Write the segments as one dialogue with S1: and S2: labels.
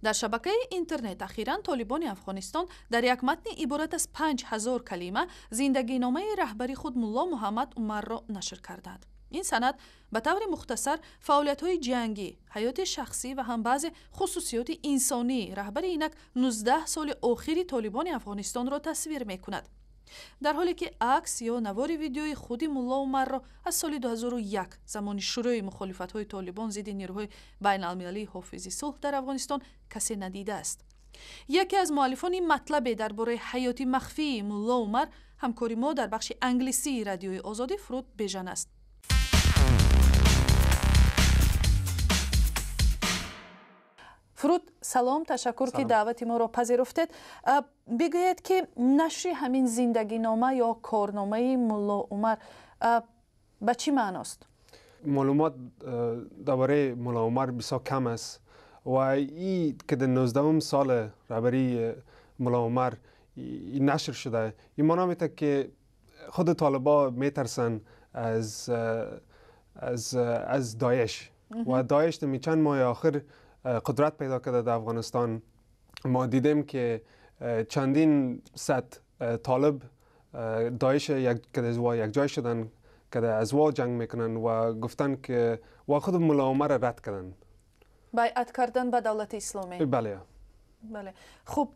S1: Дар шабакаи интернет ахиран Толибони Афғонистон дар як матни иборат аз 5000 калима зиндагиномаи раҳбари худ Мулло Муҳаммад Умарро нашр кардаанд. Ин санад ба таври мухтасар фаъолиятҳои ҷангӣ, ҳаёти шахсӣ ва ҳам баъзе хусусиёти инсонии раҳбари инак 19 соли охири Толибони Афғонистонро тасвир мекунад. Дар ҳоле ки акс ё навори видеои худи Мулло Умарро аз соли 2001, замони шурӯи мухолифатҳои Толибон зидди нерӯҳои байналмилалии ҳофизи сулҳ дар Афғонистон, касе надидааст. Яке аз муаллифони матлабе дар бораи ҳаёти махфии Мулло Умар ҳамкори мо дар бахши англисии Радиои Озодӣ Фуруд Бежан аст. Фуруд, салом, ташаккур, ки даъвати моро пазируфтед. Бигӯед, ки нашри ҳамин зиндагинома ё корномаи Мулло Умар ба чӣ маъност?
S2: Маълумот дар бораи Мулло Умар бисёр кам аст ва ин ки дар 19 сол раҳбарии Мулло Умар нашр шуда, ин маъно медиҳад, ки худ толибо метарсанд аз Даиш ва Даиш дар чанд моҳи охир قدرت پیدا کرده در افغانستان. ما دیدیم که چندین صد طالب داعش یک که از یک جای شدن که از وا جنگ میکنن و گفتن که و خود ملا عمر رد کردن.
S1: بیعت کردن به دولت اسلامی.
S2: بله.
S1: Бале, хуб,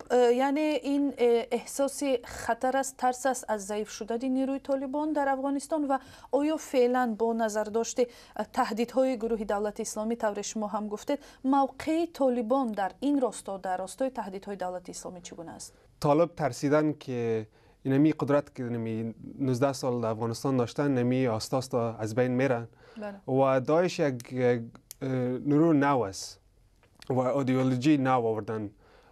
S1: яъне ин эҳсоси хатар аст, тарс аст аз заиф шудани нерӯи Толибон дар Афғонистон. Ва оё феълан бо назардошти таҳдидҳои гурӯҳи Давлати Исломӣ, тавре шумо ҳам гуфтед, мавқеи Толибон дар ин росто, дар ростои таҳдидҳои Давлати Исломӣ чӣ гуна аст?
S2: Толиб тарсидан که اینمی قدرت که نمی 19 سال در افغانستان داشتن نمی آستا آستا از بین میرن و داعش یک نیرو نو است و ایدئولوژی نو آوردن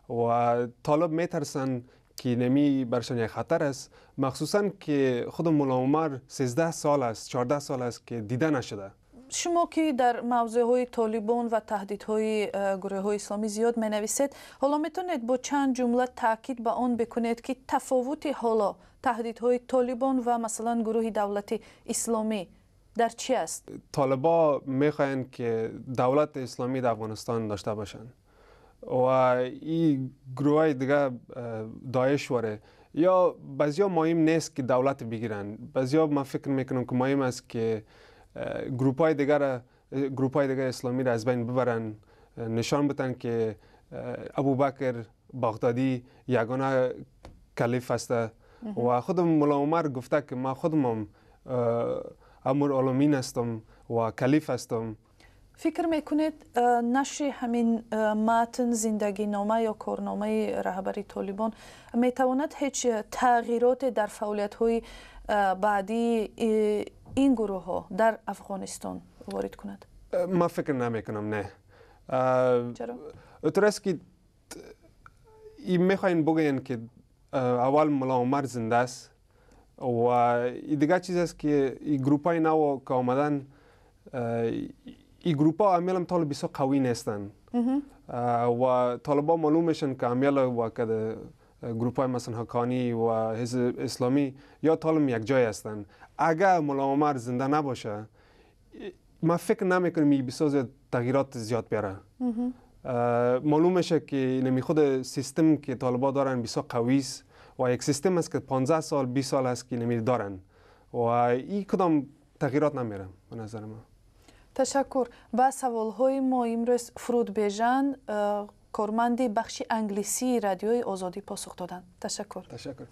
S2: و طالب میترسن که نمی برشان یک خطر است، مخصوصا که خود ملا عمر 13 سال است، 14 سال است که دیده نشده.
S1: Шумо ки дар мавзӯъҳои Толибон ва таҳдидҳои гурӯҳҳои исломӣ зиёд менависед, ҳоло метавонед бо чанд ҷумла таъкид ба он бикунед, ки тафовути ҳоло таҳдидҳои Толибон ва масалан гурӯҳи Давлати Исломӣ дар чӣ аст?
S2: طالبا میخواهند که دولت اسلامی در افغانستان داشته باشند و این گروه های دیگه داعش واره یا بعضیا مهم نیست که دولت بگیرن. بعضیا من فکر میکنم که مهم است که گروپ های دیگر اسلامی را از بین ببرن، نشان بدن که ابوبکر بغدادی یگانه کلیف است و خود ملا عمر گفته که ما خودم امیر هستم و کلیف هستم.
S1: Фикр мекунед, нашри ҳамин матн, зиндагинома ё корномаи раҳбари Толибон метавонад ҳеҷ тағйироте дар фаъолиятҳои баъдии ин гурӯҳҳо дар Афғонистон ворид кунад?
S2: من فکر نمیکنم، نه.
S1: چرا؟
S2: اطور است که این میخواین بگوین که اول ملا عمر زنده است و دیگه چیز است که این گروپ های نو که آمدن، این گروپ ها امیال هم طالب بسیار قوی نیستن و طالبا معلوم میشن که امیال و که گروپ های مثلا حقانی و حزب اسلامی یا طالب یک جای هستن. اگر ملا عمر زنده نباشه، من فکر نمیکنم این بسیار زیاد تغییرات زیاد بیاره. معلوم میشه که نمی خود سیستم که طالبا دارن بسیار قوی است و یک سیستم است که 15 سال، 20 سال است که نمی دارن و این کدام تغییرات نمیره به نظر من.
S1: Ташаккур. Ба саволҳои мо имрӯз Фуруд Бежан, корманди бахши англисии Радиои Озодӣ, посух доданд. Ташаккур.
S2: Ташаккур.